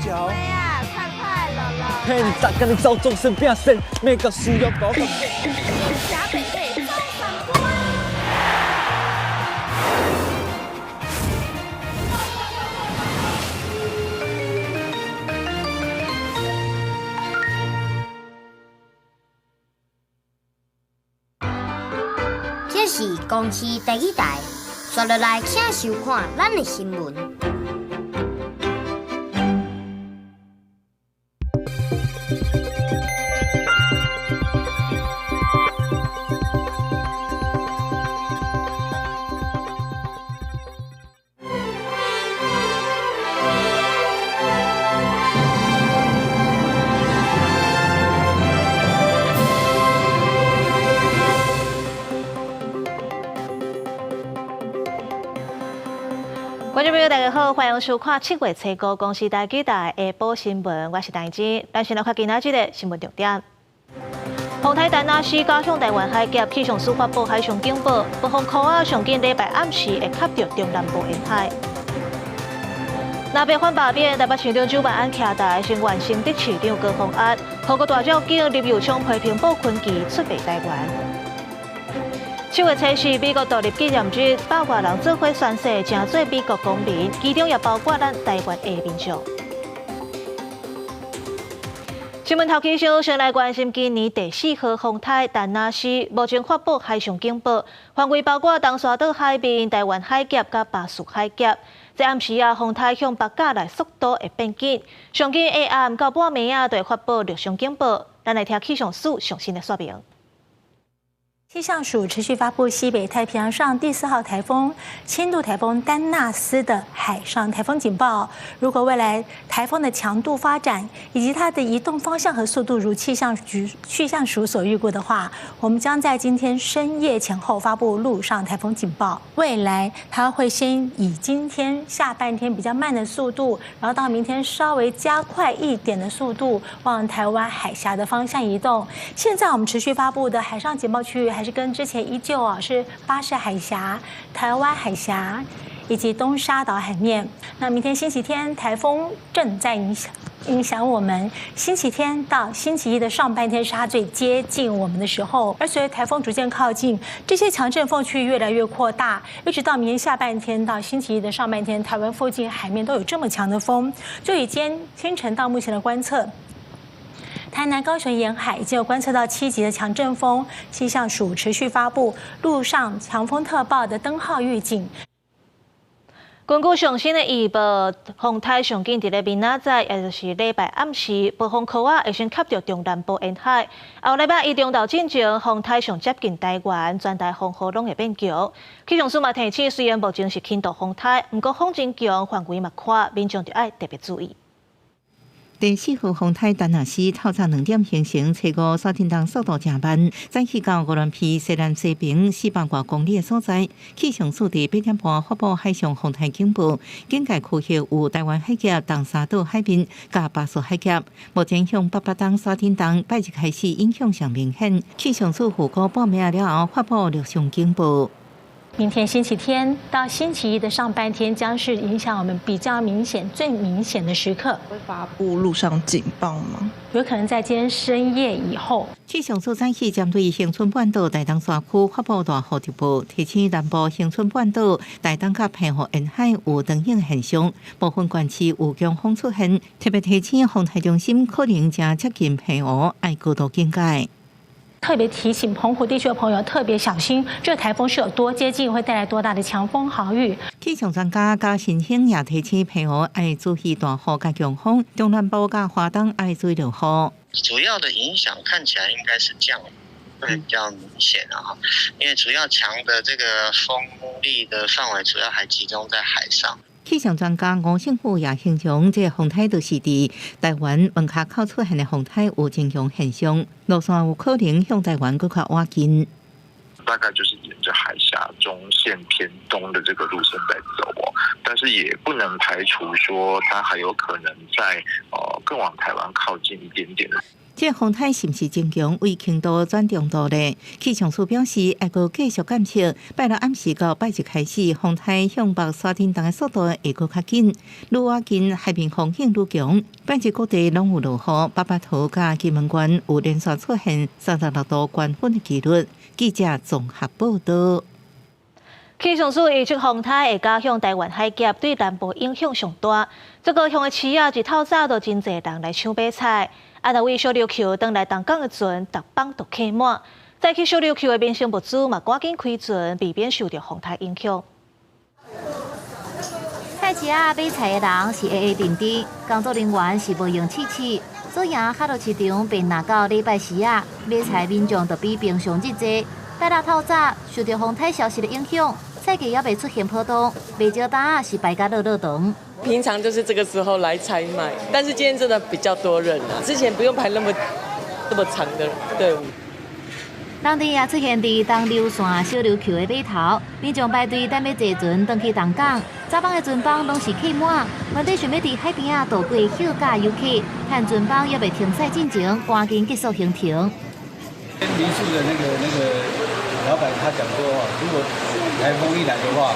腳。啊，快快樂樂。騙子跟你走終身變身，每個需要高。小北北中三關。這是公視第一台，刷落來請收看咱的新聞。觀眾朋友，大家好，歡迎收看7月初五公視台語台下晡新聞，我是陳芝。咱先來看今仔日的新聞重點。風颱丹那斯加向台灣海峽，氣象署發布海上警報，暴風箍仔上緊禮拜暗時會卡著中南部沿海。南北反罷免，台北市長蔣萬安徛台，先完成的市長高虹安，韓國大將軍林右昌批評布坤奇出賣台灣。7月初四，美國獨立紀念日，百外人做伙宣誓，成做美國公民，其中也包括咱台灣的民眾。新聞頭起先，先來關心今年第四號風颱丹那斯，目前發布海上警報，範圍包括東沙島海面、台灣海峽佮巴士海峽。這暗時啊，風颱向北角來速度會變緊，上緊下暗到半暝仔，就會發布陸上警報。咱來聽氣象署上新的說明。氣象署持續發布西北太平洋上第四號颱風輕度颱風丹納斯的海上颱風警報。如果未來颱風的強度發展以及它的移動方向和速度如氣象局氣象署所預估的話，我們將在今天深夜前後發布陸上颱風警報。未來它會先以今天下半天比較慢的速度，然後到明天稍微加快一點的速度往台灣海峽的方向移動。現在我們持續發布的海上警報區域還是跟之前依舊啊，是巴士海峽、台灣海峽以及東沙島海面。那明天星期天，颱風正在影響我們。星期天到星期一的上半天是它最接近我們的時候，而隨著颱風逐漸靠近，這些強陣風區域越來越擴大，一直到明天下半天到星期一的上半天，台灣附近海面都有這麼強的風。就以今天清晨到目前的觀測，台南、高雄沿海已經有觀測到7級的強陣風，氣象署持續發布陸上強風特報的燈號預警。根據上新的預報，風颱上緊佇咧明仔載，也就是禮拜暗時，暴風箍仔會先卡著中南部沿海。後禮拜一中晝進前，風颱上接近台灣，全台風雨攏會變強。氣象署嘛提醒，雖然目前是輕度風颱，毋過風真強，範圍嘛寬，民眾著愛特別注意。第四號風颱丹那斯透早2點形成，初五沙天東速度誠慢，早起到鵝鑾鼻西南西爿400外公里的所在。氣象署佇8點半發布海上風颱警報，警戒區域有台灣海峽、東沙島海面佮巴士海峽。目前向北北東沙天東拜日開始影響上明顯。氣象署預估半暝了後發布陸上警報。明天星期天到星期一的上半天，將是影響我們比較明顯、最明顯的時刻。會發布陸上警報嗎？有可能在今天深夜以後。氣象署早起針對恆春半島台東山區發布大雨特報，提醒南部恆春半島、台東佮澎湖沿海有長雨現象，部分縣市有強風出現，特別提醒風台中心可能正接近澎湖，愛高度警戒。特別提醒澎湖地區的朋友特別小心，這個颱風是有多接近，會帶來多大的強風豪雨。氣象專家加新興也提醒澎湖愛注意大雨佮強風，中南部佮花東愛注意落雨。主要的影響看起來應該是降雨會比較明顯啊，因為主要強的這個風力的範圍主要還集中在海上。氣象專家吳勝富也形容，這個風颱就是佇台灣門跤口出現的風颱有真強現象，路線有可能向台灣閣較倚近。大概就是沿着海峽中線偏東的這個路線在走哦，但是也不能排除說它還有可能在更往台灣靠近一點點。這風颱是毋是增強為輕度轉中度咧？氣象署表示，會閣繼續監測。拜六暗時到拜日開始，風颱向北沙振動的速度會閣較緊，愈倚近海面風向愈強。拜日各地攏有落雨，八巴頭佮金門縣有連續出現36度高溫的紀錄。記者綜合報道。氣象署預測風颱會加向台灣海峽，對南部影響上大。這高雄的市仔，一透早就真濟人來搶買菜。啊，若為小琉球轉來東港的船，逐班都客滿。載去小琉球的民生物資嘛，趕緊開船，避免受著風颱影響。菜市仔買菜的人是黑黑陣陣，工作人員是無閒試試。左營哈囉市場便若到禮拜四仔，買菜民眾就比平常日濟。拜六透早受著風颱消息的影響，菜價猶未出現波動，袂少擔仔是排甲落落長。平常就是這個時候來採買，但是今天真的比較多人啊，之前不用排那麼那麼長的隊伍。當地也出現佇東琉線小琉球的碼頭，民眾排隊等欲坐船轉去東港。早班的船班攏是客滿，原底想欲佇海邊仔度過休假遊客，趁船班猶未停駛進前，趕緊結束行程。民宿的那個老闆他講說，如果颱風一來的話，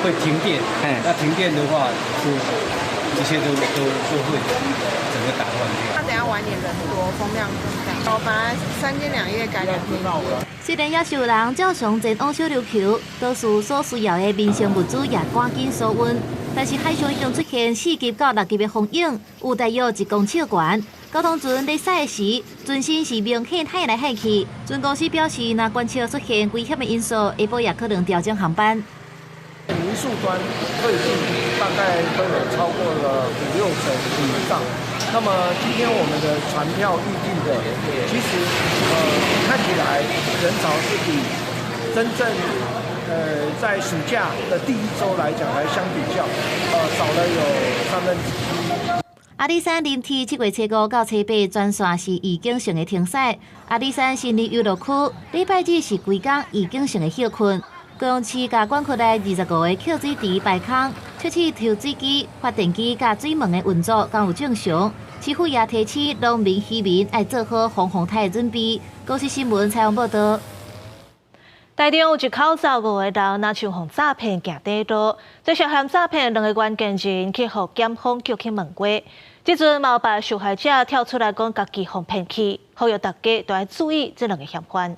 會停電，那停電的話，就一切都會整個打亂掉。他等下晚點人多，風量更大。我本來3天2夜改2天1夜。雖然猶是有人照常前往小琉球，多數所需要的民生物資也趕緊疏運，但是海上已經出現4級到6級的風湧，有大約1公尺懸。交通船咧駛的時，船身是明顯晃來晃去。船公司表示，若觀測出現危險的因素，下晡也可能調整航班。民宿端退訂大概都有超過了五六成以上。那麼今天我們的船票預訂的，其實看起來人潮是比真正在暑假的第一周來講來相比較，少了有1/3。阿里山林鐵7月初5到初8全線是預警性的停駛。阿里山森林遊樂區禮拜日是規工預警性的歇睏。高雄市共管區內25個抾水池排空，測試抽水機、發電機佮水門的運作敢有正常。市府也提醒農民、漁民愛做好防風颱的準備。公視新聞採訪報導。台中有一口走五个人，若像予詐騙行短路，這涉嫌詐騙兩個關鍵人去予檢方叫去問話。這陣嘛有別受害者跳出來講，家己予騙去，呼籲大家都愛注意這兩个嫌犯。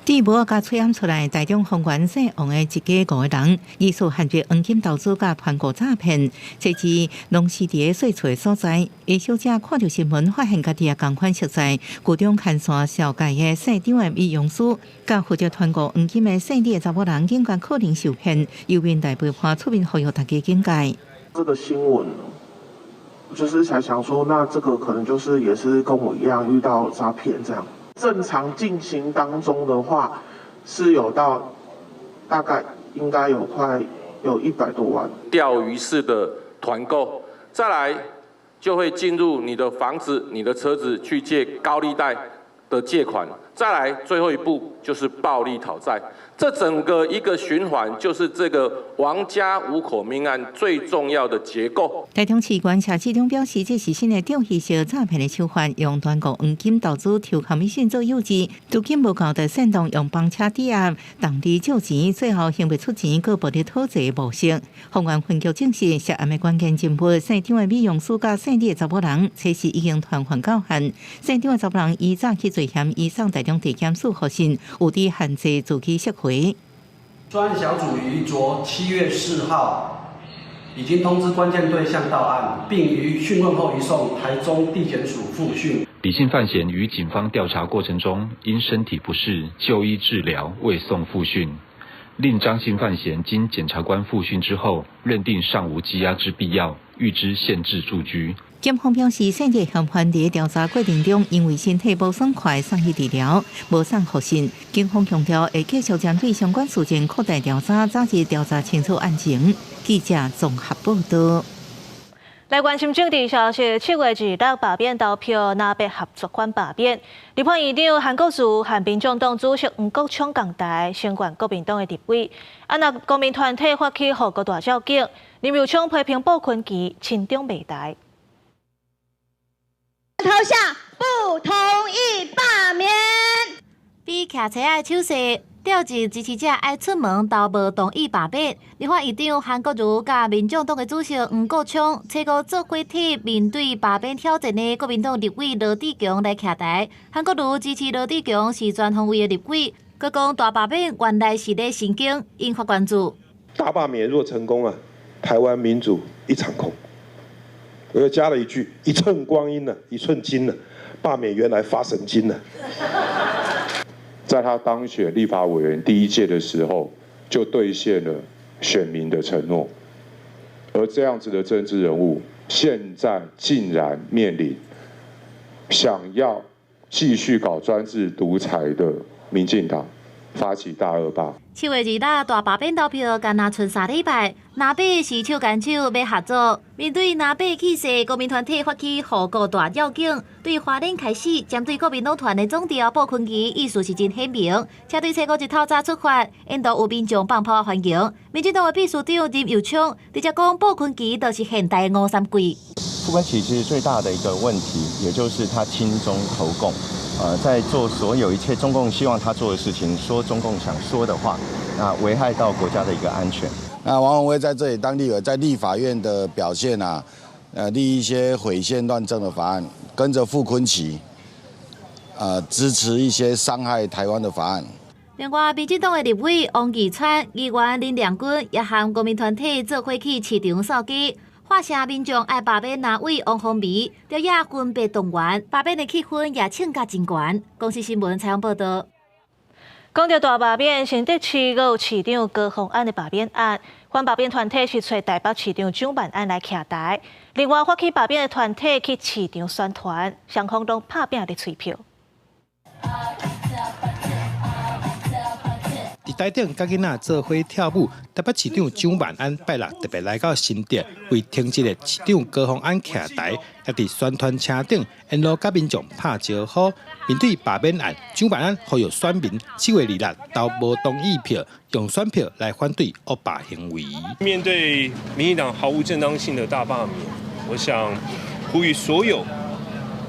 佇帽仔佮喙罨出來，台中豐原姓王的一家五個人，疑似陷入黃金投資佮團購詐騙，這是攏是佇咧稅厝的所在。A 小姐看著新聞，發現家己也仝款熟似，舊中牽線紹介的姓張的美容師，佮負責團購黃金的姓李的查某人，警覺可能受騙，由面大陪伴出面呼籲大家警戒。這個新聞，就是才想說，那這個可能就是也是跟我一樣遇到詐騙這樣。正常進行當中的話，是有到大概應該有快有100多萬。釣魚式的團購，再來就會進入你的房子、你的車子去借高利貸的借款，再來最後一步就是暴力討債。這整個一個循環，就是這個王家五口命案最重要的結構。台中市關謝市長表示，這是新的釣魚式詐騙的手法，用團購黃金投資抽commission 做誘饑，資金無夠就煽動用房車抵押，當地借錢，最後還袂出錢，閣暴力討債模式。豐原分局證實，涉案的關鍵人物姓張的美容師佮姓李的查某人，此時已經傳喚到案。姓張的查某人依早去罪嫌移送台中地檢署予訊，有佇限制自己釋回。專案小組於昨7月4號已經通知關鍵對象到案，並於訊問後移送台中地檢署複訊。李姓犯嫌於警方調查過程中，因身體不適就醫治療，未送複訊。另張姓犯嫌經檢察官複訊之後，認定尚無羈押之必要，諭知限制住居。檢方表示，姓李嫌犯佇調查過程中，因為身體無爽快，送去治療，無送予訊。警方強調會繼續針對相關事件擴大調查，早日調查清楚案情。記者綜合報導。來關心政治消息，7月26罷免投票，藍白合作反罷免。立法院長韓國瑜和民眾黨主席黃國昌仝台，聲援國民黨的立委。啊，若公民團體發起護國大醮警，林右昌批評布坤奇親中賣台。投下不徛車仔的手勢，召集支持者愛出門投無同意罷免。立法院長韓國瑜佮民眾黨的主席黃國昌，初五做伙替面對罷免挑戰的國民黨立委羅智強來徛台。韓國瑜支持羅智強是全方位的立委，閣講大罷免原來是咧神經，引發關注。大罷免若成功啊，台灣民主一場空。我又加了一句：一寸光陰呢，一寸金呢，罷免原來發神經了。在他當選立法委員第一屆的時候，就兌現了選民的承諾，而這樣子的政治人物，現在竟然面臨想要繼續搞專制獨裁的民進黨發起大惡罷。7月2日大罷免投票，干焦賰3禮拜，藍白是手牽手欲合作。面對藍白氣勢，國民團體發起護國大繞境，對花蓮開始，針對國民黨團的總召傅崐萁意思是真顯明。車隊初五一透早出發，沿途有民眾放炮歡迎。民進黨的秘書長林右昌直接講，傅崐萁就是現代的吳三桂。傅崐萁其實最大的一個問題，也就是他親中投共。在做所有一切中共希望他做的事情，說中共想說的話，那危害到國家的一個安全。那王鴻薇在這裡當立委，在立法院的表現啊，立一些毀憲亂政的法案，跟着傅崐萁，支持一些傷害台灣的法案。另外，民進黨的立委王義川、議員林亮君也和國民團體做伙去市場掃街。發聲民眾愛罷免藍委王鴻薇，著也分別動員，罷免的氣氛也衝甲真懸。公視新聞採訪報導。講著大罷免，新竹市閣有市長高虹安的罷免案，反罷免團體是揣台北市長蔣萬安來徛台，另外發起罷免的團體去市場宣傳，雙方攏拍拚咧催票。佇台頂佮囡仔做伙跳舞，台北市長蔣萬安拜六特別來到新竹，為停職的市長高虹安徛台，也佇宣傳車頂沿路佮民眾拍招呼。面對罷免案，蔣萬安呼籲選民7月2日投無同意票，用選票來反對惡霸行為。面對民進黨毫無正當性的大罷免，我想呼籲所有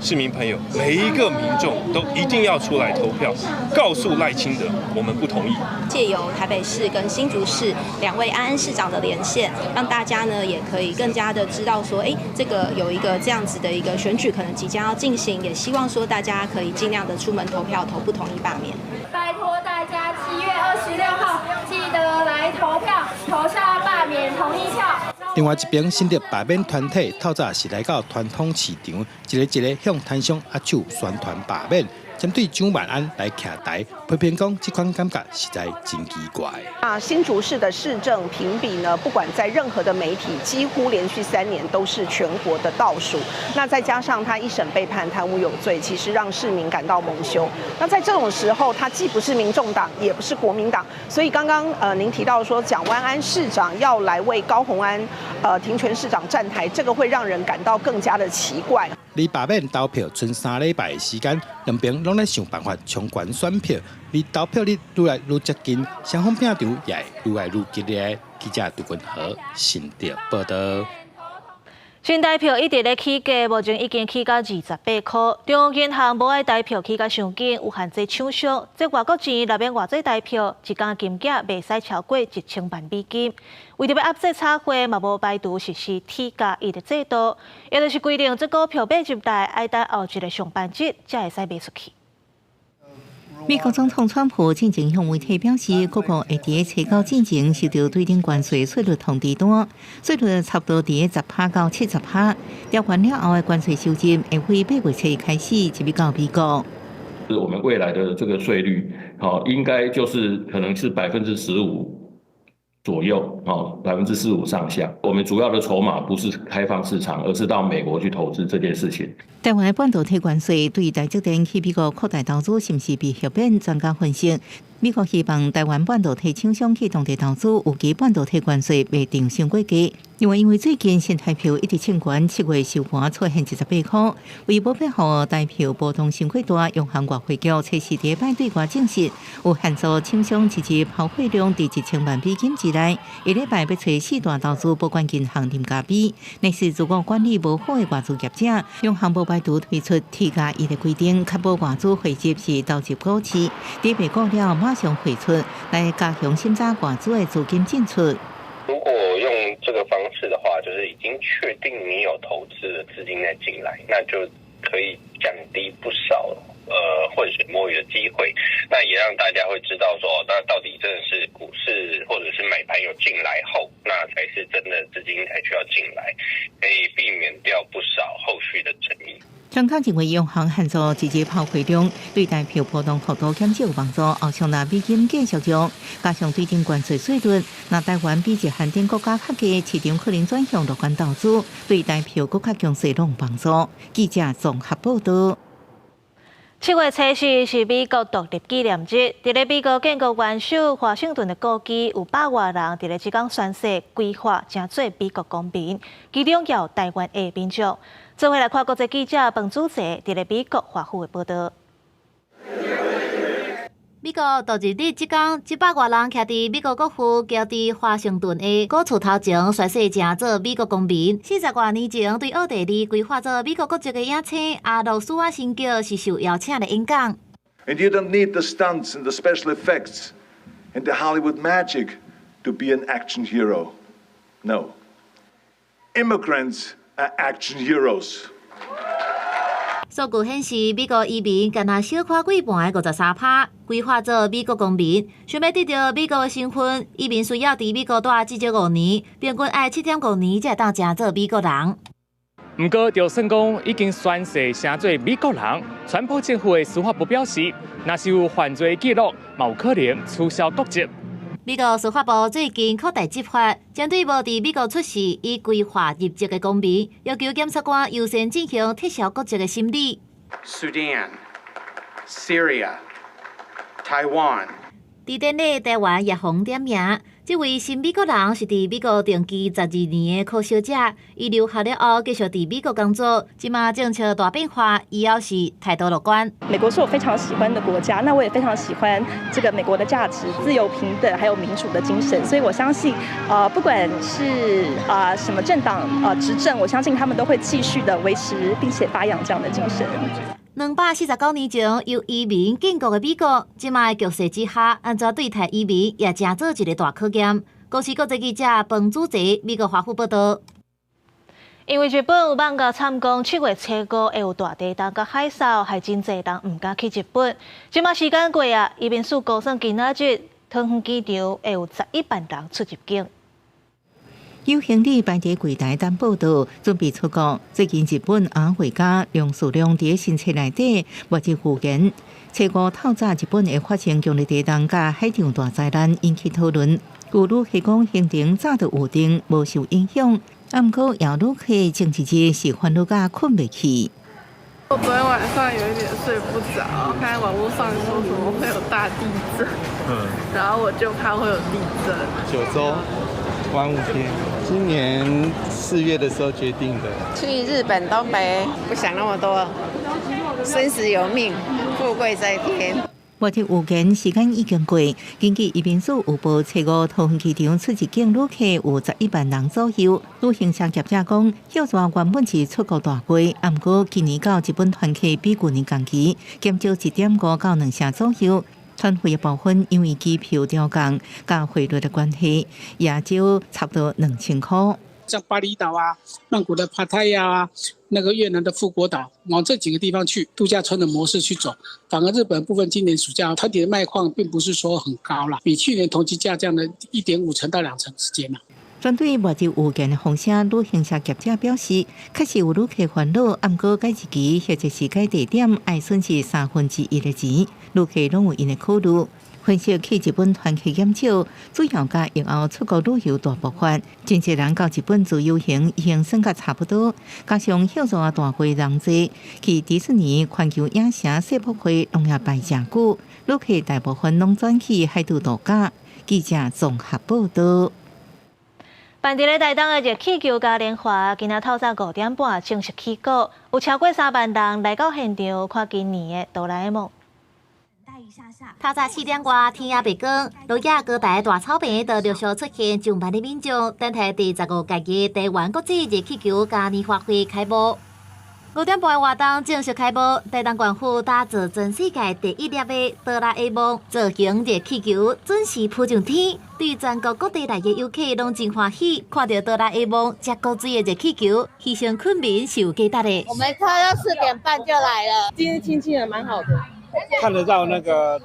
市民朋友，每一個民眾都一定要出來投票，告訴賴清德，我們不同意。借由台北市跟新竹市兩位安安市長的連線，讓大家呢也可以更加的知道說，哎，這個有一個這樣子的一個選舉可能即將要進行，也希望說大家可以盡量的出門投票，投不同意罷免。拜託大家，7月26號記得來投票，投下罷免同意票。另外一邊，新竹罷免團體透早是來到傳統市場，一個一個向攤商握手宣傳罷免，針對蔣萬安來徛台，批評講這款感覺實在真奇怪。啊，新竹市的市政評比呢，不管在任何的媒體，幾乎連續3年都是全國的倒數。那再加上他一審被判貪污有罪，其實讓市民感到蒙羞。那在這種時候，他既不是民眾黨，也不是國民黨，所以剛剛您提到說蔣萬安市長要來為高虹安停權市長站台，這個會讓人感到更加的奇怪。離罷免投票賰3禮拜的時間，兩邊攏咧想辦法衝懸選票。離投票日愈來愈接近，雙方拚場也會愈來愈激烈。記者杜君和新竹報導。新台票一直咧起價，目前已經起到28塊。中央銀行無愛台票起甲傷緊，有限制廠商，這外國錢若欲外做台票，一工金額袂使超過1000萬美金。為著欲壓制炒匯，嘛無排除實施 T+1的制度，也就是規定這股票買入來，愛等後一个上班日才會使賣出去。美國總統川普進前向媒體表示，各國會佇初九進前收到對等關稅稅率通知單，稅率差不多佇10趴到70趴。調懸了後的關稅收入會於8月初開始入到美國。是我們未來的這個稅率，好，應該就是可能是15%左右，哦，15%上下。我們主要的籌碼不是開放市場，而是到美國去投資這件事情。台灣的半導體關稅對台積電去美國擴大投資，是毋是被豁免？專家分析，美國希望台灣半導體廠商去當地投資，預計半導體關稅袂定傷過低。另外，因為最近新台票一直衝懸，7月收盤出現28塊，為無欲予台票波動傷過大，央行外匯局測試禮拜對外證實，有限制廠商直接拋貨量佇1000萬美金之內，一禮拜欲揣四大投資保管銀行林加比。若是如果管理無好的外資業者，央行無排除推出 T+1的規定，確保外資匯入是投入股市，佇未過了馬上匯出，來加強審查外資的資金進出。如果用這個方式的話，就是已經確定你有投資的資金在進來，那就可以降低不少混水摸魚的機會。那也讓大家會知道說，那到底真的是股市或者是買盤有進來後，那才是真的資金才需要進來，可以避免掉不少後續的爭議。專家認為，央行限制直接拋匯量對台票波動幅度減少有幫助。後續若美金繼續漲，加上對等關稅稅率，若台灣比日韓等國家較低，市場可能轉向樂觀投資，對台票閣較強勢攏有幫助。記者綜合報道。7月初四是美國獨立紀念日，佇咧美國建國元首華盛頓的故居，有百外人佇咧這工宣誓歸化，成做美國公民，其中有台灣的民眾。做伙來看國際記者彭祖哲佇咧美國華府的報道。美國獨立日這工，一百外人徛佇美國國父喬治華盛頓的古厝頭前宣誓，成做美國公民。40外年前，對奧地利歸化做美國國籍的影星阿諾舒瓦辛格是受邀請來演講。 And you don't need the stunts and the special effects and the Hollywood magic to be an action hero. No, immigrants are action heroes. 數據顯示，美國移民干焦小可過半的53%，歸化做美國公民。想欲得著美國的身份，移民需要佇美國蹛至少5年，平均愛7.5年才會當成做美國人。毋過，就算講已經宣誓成做美國人，川普政府的司法部表示，若是有犯罪記錄，嘛有可能取消國籍。美國司法部最近擴大執法，針對無佇美國出世已歸化入籍的公民，要求檢察官優先進行撤銷國籍的審理。 Sudan, Syria, Taiwan。佇典禮，台灣也予點名。這位新美國人是佇美國定居12年的柯小姐，伊留學了後繼續佇美國工作。這馬政策大變化，伊猶是態度樂觀。美國是我非常喜歡的國家，那我也非常喜歡這個美國的價值、自由、平等，還有民主的精神。所以我相信，不管是什麼政黨執政，我相信他們都會繼續的維持並且發揚這樣的精神。249年前由移民建國的美國，這馬局勢之下，按怎對待移民也成做一個大考驗。公視國際記者彭祖哲，美國華府報道。因為日本有網共參講7月初五會有大地震佮海嘯，害真濟人毋敢去日本。這馬時間過啊，移民署估算今仔日桃園機場會有11萬人出入境。有行李擺佇櫃台等報到，準備出國。最近日本阿畫家梁思良佇新冊內底，目擊預言，初五透早日本會發生強烈地震佮海上大災難，引起討論。有旅客講行程早就預定，無受影響。毋過有旅客前一日是煩惱甲睏袂去。我昨天晚上有一點睡不着，看網絡上說什麼會有大地震，然後我就怕會有地震。9州玩5天，今年4月的時候決定的。去日本東北，不想那麼多，生死有命，富貴在天。目前預言時間已經過，根據移民署有報，初五桃園機場出入境旅客有11萬人左右。旅行社業者講，歇熱原本是出國大季，毋過今年到日本團客比舊年同期減少1.5到2成左右。團費的部分因為機票調降佮匯率的關係，也少差不多2000塊。像巴厘島啊、曼谷的帕泰亞啊、那個越南的富國島，往這幾個地方去度假村的模式去走，反而日本部分今年暑假團體的賣況並不是說很高啦，比去年同期下降了1.5成到2成之間啦。針對外籍預言的風聲，旅行社業者表示，確實有旅客煩惱，毋過改日期或者是改地點，愛損失1/3的錢，旅客攏有𪜶的考慮。分析去日本團客減少，主要佮疫後出國旅遊大爆發，真濟人到日本自由行已經算甲差不多，加上歇熱大會人濟，去迪士尼、環球影城、世博會攏也排誠久，旅客大部分攏轉去海島度假。記者綜合報道。辦佇咧台東的熱氣球嘉年華，今仔透早5點半正式起鼓，有超過3萬人來到現場看今年的哆啦 A 夢。透早4點外，天猶未光，鹿野高台大草坪就陸續出現上萬的民眾，等待第15屆的台灣國際熱氣球嘉年華會開幕。5點半活動正式開幕，台東縣府打造全世界第一粒的哆啦 A 夢造型熱氣球，準時浮上天，對全國各地來的遊客攏真歡喜，看著哆啦 A 夢遮古錐的熱氣球，犧牲睏眠是有價值的。我們差不多4點半就來了，今天天氣也蠻好的。看得到那個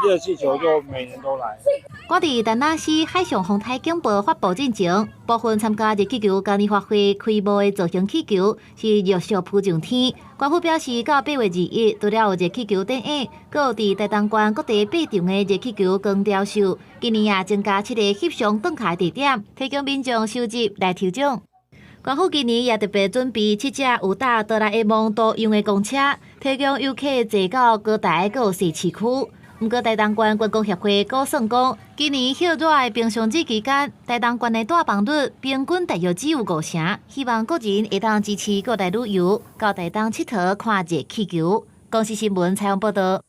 熱氣球，就每年都來。我佇田納西海上風台警報發布進前，部分參加熱氣球嘉年華會開幕的造型氣球是陸續浮上天。官府表示，到8月21，除了有熱氣球展演，閣有佇台東縣各地8場的熱氣球光雕秀。今年也增加7個翕相打卡地點，提供民眾收集來抽獎。官府今年也特別準備7隻有搭哆啦 A 夢圖樣的公車，提供遊客坐到高台閣有踅市區。毋過台東縣觀光協會估算講，今年歇熱的平常日期間，台東縣的帶房率平均大約只有5成。希望國人會當支持過來旅遊，到台東𨑨迌看熱氣球。公視新聞採訪報導。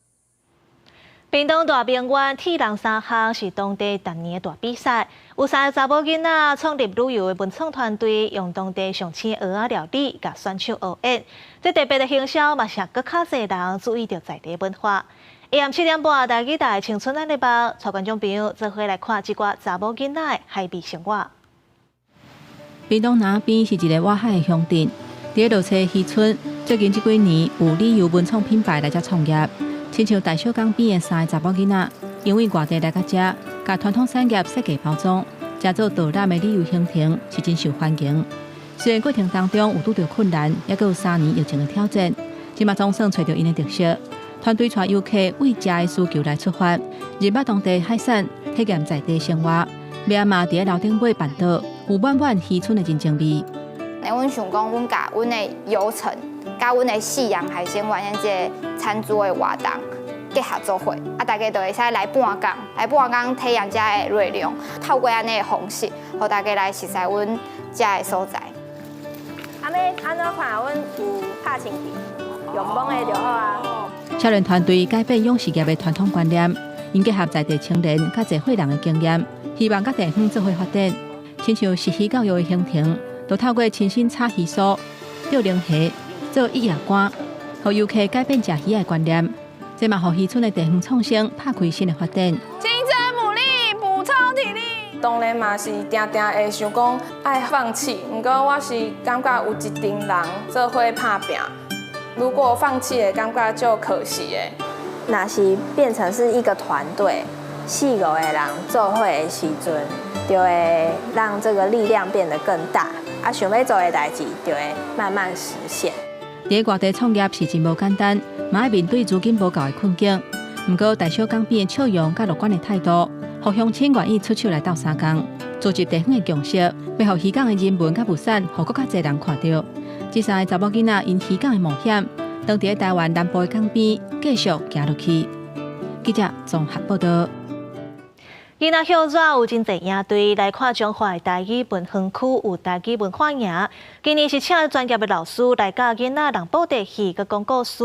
屏東大平原鐵人三項是當地逐年的大比賽，有三個查某囡仔創立旅遊的文創團隊，用當地上鮮蚵仔料理共選手學演。這特別的行銷嘛，是閣較濟人注意著在地文化。下暗7點半，台語台青春咱的夢，帶觀眾朋友做伙來看這寡查某囡仔的海味生活。屏東南邊是一个外海的鄉鎮，佇咧落冊漁村，最近這幾年有旅遊文創品牌來遮創業。親像大小港邊的三个查某囡仔，因為外地來到遮，共傳統產業設計包裝，成做導覽的旅遊行程是真受歡迎。雖然過程當中有拄著困難，猶閣有3年疫情的挑戰，這馬總算揣著𪜶的特色。團隊帶遊客為食的需求來出發，認捌當地海產，體驗在地生活。尾仔嘛佇咧樓頂尾辦桌，有滿滿漁村的人情味。阮想講，阮共阮的遊程，佮阮的夕陽海鮮丸這个餐桌的活動結合做伙，啊，大家就會使來半工，來半工體驗遮的內容，透過按呢的方式，予大家來熟似阮遮的所在。啊，欲按怎看？阮有拍清氣，用摸的就好啊。少年團隊改變養殖業的傳統觀念，𪜶結合在地青年佮濟歲人的經驗，希望佮地方做伙發展。親像食魚教育的行程，就透過親身插魚鬚、釣龍蝦、做一夜竿，予遊客改變食魚的觀念。這嘛予漁村的地方創生拍開新的發展。清蒸牡蠣補充體力。當然嘛是定定會想講愛放棄，毋過我是感覺有一群人做伙拍拚，如果放棄的感覺就可惜的。若是變成是一個團隊，四五個人做伙的時陣，就會讓這個力量變得更大。啊，想欲做的代誌就會慢慢實現。佇外地創業是真無簡單，嘛愛面對資金無夠的困境。毋過大小港邊的笑容佮樂觀的態度，予鄉親願意出手來鬥相共，組織地方的共識，欲予漁港的人文佮物產，予閣較濟人看著。這三個查某囡仔𪜶漁港的冒險，當佇咧台灣南部的港邊繼續行落去。記者綜合報導。今仔歇熱有真濟營隊來看彰化的台語文園區有台語文化營。今年是請專業的老師來教囡仔弄布袋戲佮講故事，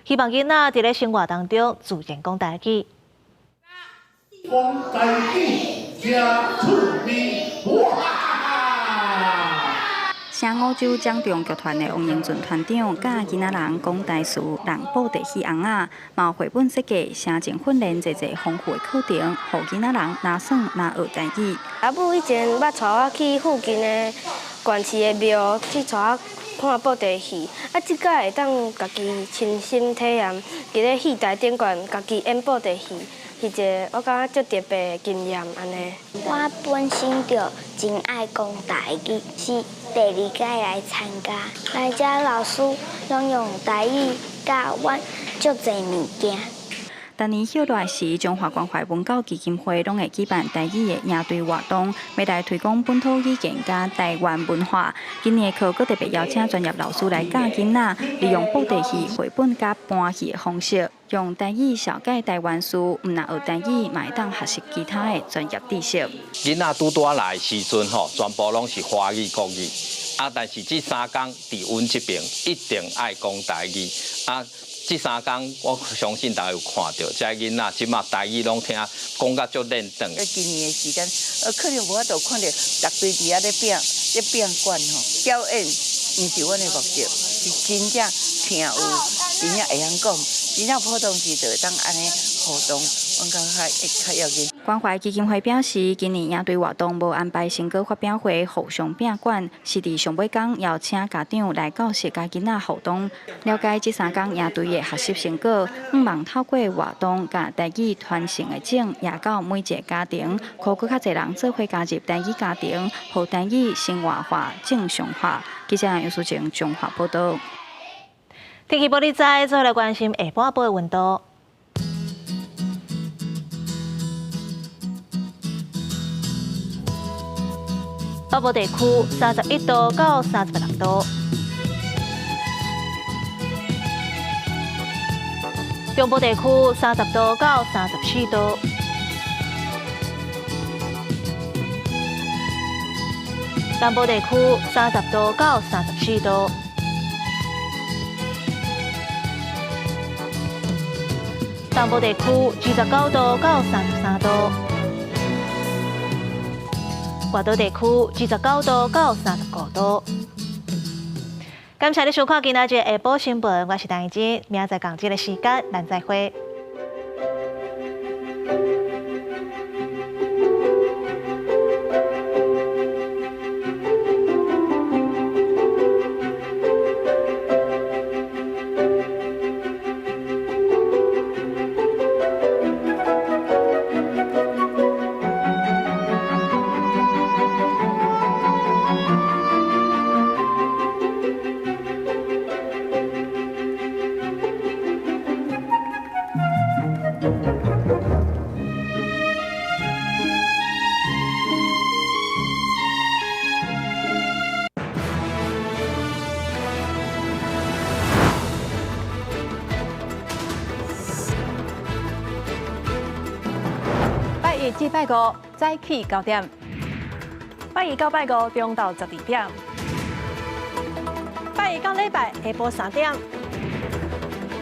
希望囡仔佇咧生活當中自然講台語。講台語，誠趣味，哇！聲五洲掌中劇團的王英俊團長教囡仔人講台詞、弄布袋戲尪仔，嘛有繪本設計、聲情訓練，濟濟豐富的課程，予囡仔人若耍若學台語。阿母以前捌帶我去附近的縣市的廟去帶我看布袋戲，啊，這擺會當家己親身體驗，佇咧戲台頂懸家己演布袋戲，是一个我感覺足特別的經驗按呢。我本身就真愛講台語，是第二擺來參加。來遮老師攏用台語教阮足濟物件。逐年歇落時，中華關懷文教基金會攏會舉辦台語的營隊活動，欲來推廣本土語言佮台灣文化。今年的課閣特別邀請專業老師來教囡仔，利用布袋戲、繪本佮搬戲的方式，用台語紹介台灣事，毋但學台語，嘛會當學習其他的專業知識。囡仔拄拄來的時陣吼，全部攏是華語、國語。啊，但是這三工佇阮這邊一定愛講台語。啊，這三工我相信大家有看著，這囡仔這馬台語攏聽講甲足輪轉。今年的時間，可能無法度看著逐堆佇遐咧拼咧拼管吼，表演毋是阮的目的，是真正聽有，真正會曉講，真正普通時就會當按呢互動，阮感覺較會較要緊。關懷基金會表示，今年營隊活動無安排成果發表會，互相拼管，是佇上尾工邀請家長來教室佮囡仔互動，了解這三工營隊的學習成果。向望透過活動，共台語傳承的種，也到每一个家庭，呼閣較濟人做伙加入台語家庭，予台語生活化、正常化。記者楊淑靜彰化報導。天氣報你知，做伙來關心下半晡的溫度。北部地區31度到36度，中部地區30度到34度，南部地區30度到34度，東部地區29度到33度。外島地區29度到35度。感謝你收看今仔日下晡新聞，我是陳怡靜，明仔載仝這个時間，咱再會。拜一至拜五早起9點，拜二到拜五中晝12點，拜一到禮拜下晡3點。